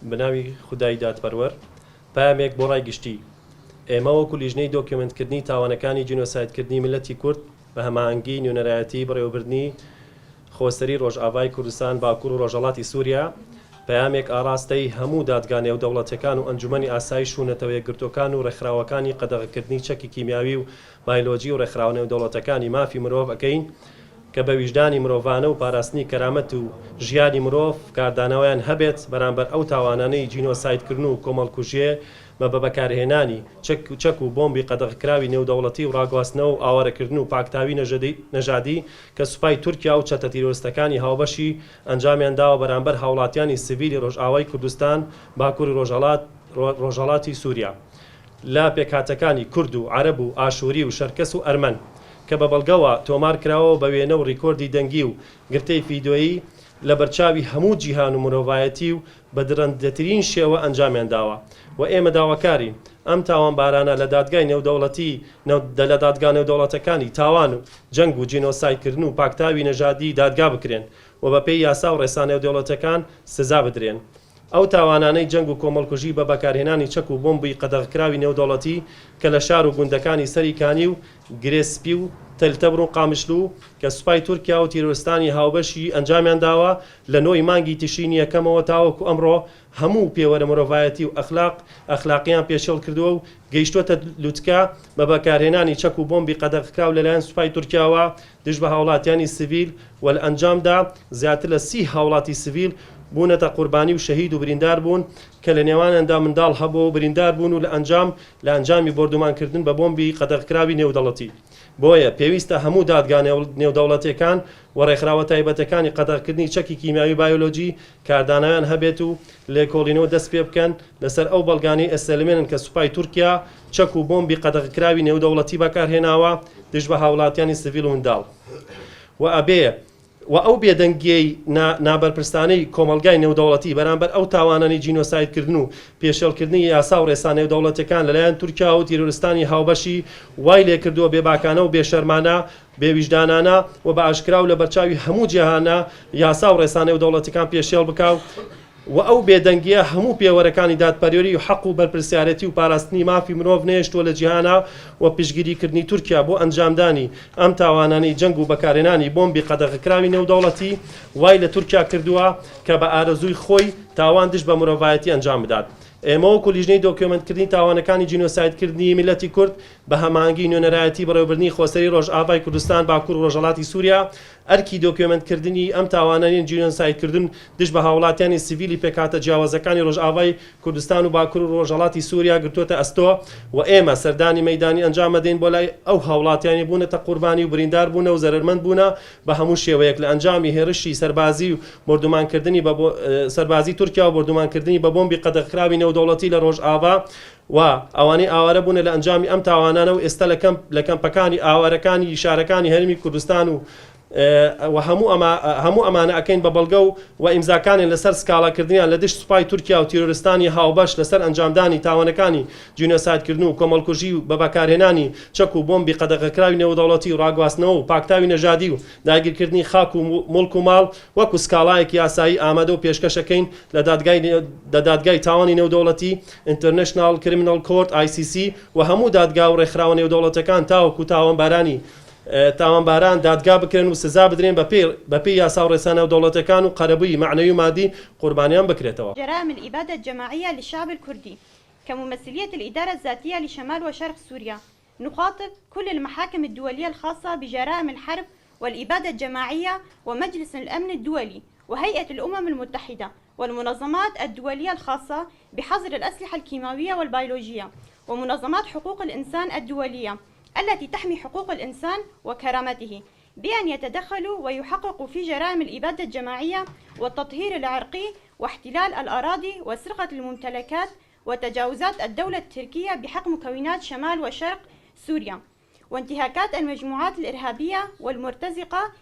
بەناوی خودای دادپەروەر پەیامێک بۆ ڕای گشتی. ئێمە وەکو لیژنەی دۆکیۆمێنتکردنی تاوانەکانی جینۆسایدکردنی میللەتی کورد بە هەماهەنگی نوێنەرایەتی بەڕێوەبردنی خۆسەری ڕۆژئاڤای کوردستان باکور و ڕۆژهەڵاتی سوریا پەیامێک ئاڕاستەی هەموو دادگا نێودەوڵەتیەکان و ئەنجومەنی ئاسایش و نەتەوە یەکگرتووەکان و ڕێکخراوەکانی قەدەغەکردنی چەکی کیمیاوی و بایلۆجی و ڕێکخراوە نێودەوڵەتەکانی مافی مرۆڤ ئەکەین کە بە ویژدانی مرۆڤانە و پاراستنی کەرامەت و ژیانی مرۆڤ کاردانەوەیان هەبێت بەرامبەر ئەو تاوانانەی جینۆسایدکردن و کۆمەڵکوژیێ بە بە بەکارهێنانی چەک چەک و بۆمبی قەدەغەکراوی نێودەوڵەتی و ڕاگواستنەوە و ئاوارەکردن و پاکتاوی نەژادی کە سوپای تورکیا و چەتە تیرۆرستەکانی هاوبەشی ئەنجامیان داوە بەرامبەر هاوڵاتیانی سڤیلی ڕۆژئاوای کوردستان باکوری ڕۆژهەڵات ڕۆژهەڵاتی سوریا لە پێکهاتەکانی کورد و عەرەب و ئاشوری و شەرکەس و ئەرمەن کە بە بەڵگەوە تۆمار کراوە و بە وێنە و ڕیکۆردی دەنگی و گرتەی فیدۆیی لە بەرچاوی هەموو جیهان و مرۆڤایەتی و بە دڕندەترین شێوە ئەنجامیان داوە و ئێمە داواکارین ئەم تاوانبارانە لە دادگای نێودەوڵەتی لە دادگا نێودەوڵەتەکانی تاوان و جەنگ و جینۆسایدکردن و پاکتاوی نەژادی دادگا بکرێن و بەپێی یاسا و ڕێسا نێودەوڵەتیەکان سزا بدرێن. ئەو تاوانانەی جەنگ و کۆمەڵکوژی بە بەکارهێنانی چەک و بۆمبی قەدەغکراوی نێودەوڵەتی کە لە شار و گوندەکانی سەری کانی و گرێ سپی و تەل تەمر و قامشلو کە سوپای تورکیا و تیرۆرستانی هاوبەشی ئەنجامیان داوە لە نۆ ی مانگی تشرینی یەکەمەوە تاوەکو ئەمڕۆ هەموو پێوەرە مرۆڤایەتی و ئەخلاق ئەخلاقیان پێشێڵ کردووە و گەیشتووەتە لوتکە بە بەکارهێنانی چەک و بۆمبی قەدەغکراو لەلایەن سوپای تورکیاوە دژ بە هاوڵاتیانی سڤیل و لە ئەنجامدا زیاتر لە 30 هاوڵاتی سڤیل بوونەتە قوربانی و شەهید و بریندار بوون کە لە نێوانیاندا منداڵ هەبووە و بریندار بوون و لە ئەنجام لە ئەنجامی بۆردومانکردن بە بۆمبی قەدەغکراوی نێودەڵەتی. بۆیە پێویستە هەموو دادگا نێودەوڵەتیەکان و ڕێکخراوە تایبەتەکانی قەدەغکردنی چەکی کیمیاوی و بایۆلۆجی کاردانەوەیان هەبێت و لێکۆڵینەوە دەست پێبکەن لەسەر ئەو بەڵگانەی ئەسەلمێنن کە سوپای تورکیا چەک و بۆمبی قەدەغکراوی نێودەوڵەتی بەکارهێناوە دژ بە هاوڵاتیانی سڤیل و منداڵ و ئەبێ و ئەو بێدەنگیەی نا نابەرپرسانەی کۆمەڵگای نێودەوڵەتی بەرامبەر ئەو تاوانانەی جینۆسایدکردن و پێشێڵکردنی یاسا و ڕێسا نێودەوڵەتیەکان لەلایەن تورکیا و تیرۆرستانی هاوبەشی وای لێکردووە بێباکانە و بێشەرمانە بێویژدانانە و بە ئاشکرا و لەبەرچاوی هەموو جیهانا یاسا و ڕێسا نێودەوڵەتیەکان پێشێڵ بکا و و ئەو بێدەنگییە هەموو پێوەرەکانی دادپەروەری و حەق و بەرپرسیارێتی و پاراستنی مافی مرۆڤ نەهێشتووە لە جیهانا و پشتگیری کردنی تورکیا بۆ ئەنجامدانی ئەم تاوانانەی جەنگ و بەکارهێنانی بۆمبی قەدەغەکراوی نێودەوڵەتی وای لە تورکیا کردووە کە بە ئارەزووی خۆی تاوان دژ بە مرۆڤایەتی ئەنجام بدات. ئێمە وەکو لیژنەی دۆکیۆمێنتکردنی تاوانەکانی جینۆسایدکردنی میللەتی کورد بە هەماهەنگی نوێنەرایەتی بەڕێوەبردنی خۆسەری ڕۆژئاڤای کوردستان باکوور و ڕۆژهەڵاتی سووریا ئەرکی دۆکیۆمێنتکردنی ئەم تاوانانەی جینۆسایدکردن دژ بە هاوڵاتیانی سڤیلی پێکهاتە جیاوازەکانی ڕۆژئاڤای کوردستان و باکور و ڕۆژهەڵاتی سوریا گرتووەتە ئەستۆ و ئێمە سەردانی مەیدانی ئەنجام ئەدەین بۆ لای ئەو هاوڵاتیانی بوونەتە قوربانی و بریندار بوونە و زەرەرمەند بوونە بە هەموو شێوەیەک لە ئەنجامی هێرشی سەربازی و بۆردومانکردنی بە سەربازی تورکیا و بۆردومانکردنی بە بۆمبی قەدەغکراوی نێودەوڵەتی لە ڕۆژئاڤا و ئەوانەی ئاوارە بوونە لە ئەنجامی ئەم تاوانانە و ئێستا لە کەمپ لە کەمپەکانی ئاوارەکانی شارەکانی هەرێمی کوردستان و و هەموو ئەمە هەموو ئەمانە ئەکەین بە بەڵگە و و ئیمزاکانیان لەسەر سکاڵاکردنیان لە دژ سوپای تورکیا و تیرۆرستانی هاوبەش لەسەر ئەنجامدانی تاوانەکانی جینۆسایدکردن و کۆمەڵکوژی و بە بەکارهێنانی چەک و بۆمبی قەدەغەکراوی نێودەوڵەتی و ڕاگواستنەوە و پاکتاوی نەژادی و داگیرکردنی خاک و موڵک و ماڵ وەکو سکاڵایەکی یاسایی ئامادە و پێشکەش ئەکەین لە دادگای لە دادگای تاوانی نێودەوڵەتی International Criminal Court ICC و هەموو دادگا و ڕێکخراوە نێودەوڵەتیەکان تاوەکو تاوانبارانی تاوانباران دادگا بکرێن و سزا بدرێن بەپێی بەپێی یاسا و ڕێسا نێودەوڵەتیەکان و قەرەبووی مەعنەوی و مادی قوربانیان بکرێتەوە. جرائم الإبادة الجماعية للشعب الكردي كممثلية الإدارة الذاتية لشمال وشرق سوريا نخاطب كل المحاكم الدولية الخاصة بجرائم الحرب والإبادة الجماعية ومجلس الأمن الدولي وهيئة الأمم المتحدة والمنظمات الدولية الخاصة بحظر الأسلحة الكيماوية والبيولوجية ومنظمات حقوق الإنسان الدولية التي تحمي حقوق الإنسان وكرامته بأن يتدخلوا ويحققوا في جرائم الإبادة الجماعية والتطهير العرقي واحتلال الأراضي وسرقة الممتلكات وتجاوزات الدولة التركية بحق مكونات شمال وشرق سوريا وانتهاكات المجموعات الإرهابية والمرتزقة.